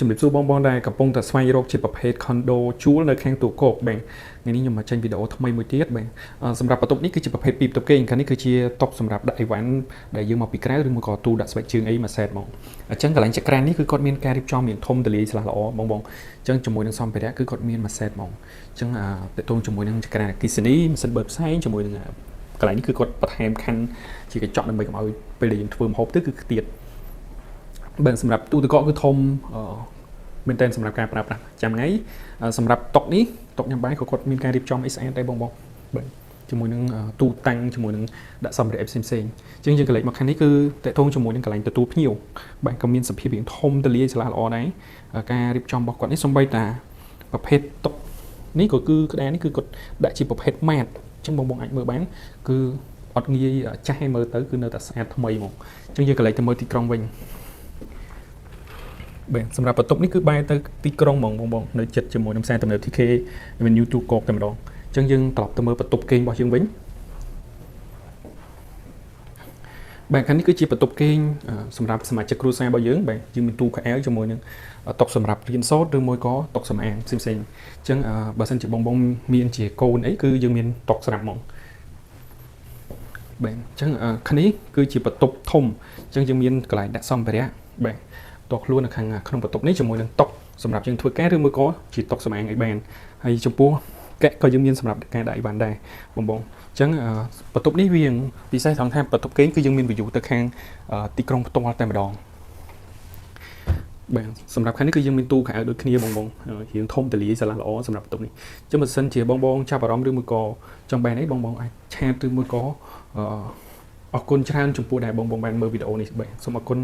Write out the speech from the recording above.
ជំរាបសួរបងបងដែលកំពុងតែស្វែងរកជាប្រភេទ condo ជួលនៅខាងទួលគោកបាទថ្ងៃនេះខ្ញុំមកចេញវីដេអូថ្មីមួយទៀតបាទសម្រាប់បន្ទប់នេះគឺជាប្រភេទពីរបន្ទប់គេងខាងនេះគឺជាតុសម្រាប់ដាក់អីវ៉ាន់ដែលយើងមកពីក្រៅឬមួយក៏ទូដាក់ស្បែកជើងអីមួយសេតហ្មងអញ្ចឹងកន្លែងចក្រាននេះគឺគាត់មានការរៀបចំយ៉ាងធំទូលាយស្លាស់ល្អបងបងអញ្ចឹងជាមួយនឹងសម្ភារៈគឺគាត់មានមួយសេតហ្មងអញ្ចឹងតកតងជាមួយនឹងចក្រានអគ្គិសនីម៉ាស៊ីនបឺតផ្សែងជាមួយនឹងកន្លែងនេះគឺគាត់បន្ថែមខណ្ឌជាកញ្ចក់ដើម្បីកុំឲ្យពេលដែលយើងធ្វើម្ហូបទៅគឺខ្ទាតបាទសម្រាប់ទូទឹកកកគឺធំមែនតើសម្រាប់ការប្រើប្រាស់ចាំថ្ងៃសម្រាប់តុនេះតុញ៉ាំបាយក៏គាត់មានការរៀបចំអីស្អាតដែរបងបងបាទជាមួយនឹងទូតាំងជាមួយនឹងដាក់សម្ភារៈផ្សេងផ្សេងអញ្ចឹងយើងកន្លែងមកខាងនេះគឺតកតងជាមួយនឹងកន្លែងទទួលភ្ញៀវបាទក៏មានសភាពរៀងធំទូលាយស្លាស់ល្អដែរការរៀបចំរបស់គាត់នេះសំបីតាប្រភេទតុនេះក៏គឺក្តារនេះគឺគាត់ដាក់ជាប្រភេទម៉ាតអញ្ចឹងបងបងអាចមើលបានគឺអត់ងាយចាស់ឲ្យមើលទៅគឺនៅតែស្អាតថ្មីហ្មងអញ្ចឹងយើងកន្លែងទៅមើលទីក្រុងវិញបាទសម្រាប់បន្ទប់នេះគឺបែរទៅទីក្រុងហ្មងបងបងនៅចិត្តជាមួយនឹងផ្សារទំនើប TK Avenue ទួលគោកតែម្ដងអញ្ចឹងយើងត្រឡប់ទៅមើលបន្ទប់គេងរបស់យើងវិញបាទខាងនេះគឺជាបន្ទប់គេងសម្រាប់សមាជិកគ្រួសាររបស់យើងបាទយើងមានទូខោអាវជាមួយនឹងតុសម្រាប់រៀនសូត្រឬមួយក៏តុសម្អាងផ្សេងផ្សេងអញ្ចឹងបើសិនជាបងបងមានជាកូនអីគឺយើងមានតុស្រាប់ហ្មងបាទអញ្ចឹងខាងនេះគឺជាបន្ទប់ធំអញ្ចឹងយើងមានកន្លែងដាក់សម្ភារៈបាទតខ្លួននៅខាងក្នុងបន្ទប់នេះជាមួយនឹងតុសម្រាប់យើងធ្វើការឬមួយក៏ជាតុសម្អាងអីបានហើយចំពោះកែក៏យើងមានសម្រាប់ការដាក់អីបានដែរបងបងអញ្ចឹងបន្ទប់នេះវាពិសេសត្រង់ថាបន្ទប់គេងគឺយើងមាន view ទៅខាងទីក្រុងផ្ទាល់តែម្ដងបាទសម្រាប់ខាងនេះគឺយើងមានទូខោអាវដូចគ្នាបងបងរៀងធំទូលាយស្រឡះល្អសម្រាប់បន្ទប់នេះអញ្ចឹងបើសិនជាបងបងចាប់អារម្មណ៍ឬមួយក៏ចង់បានអីបងបងអាច chat ឬមួយក៏អរគុណច្រើនចំពោះដែលបងបងបានមើលវីដេអូនេះបាទសូមអរគុណ។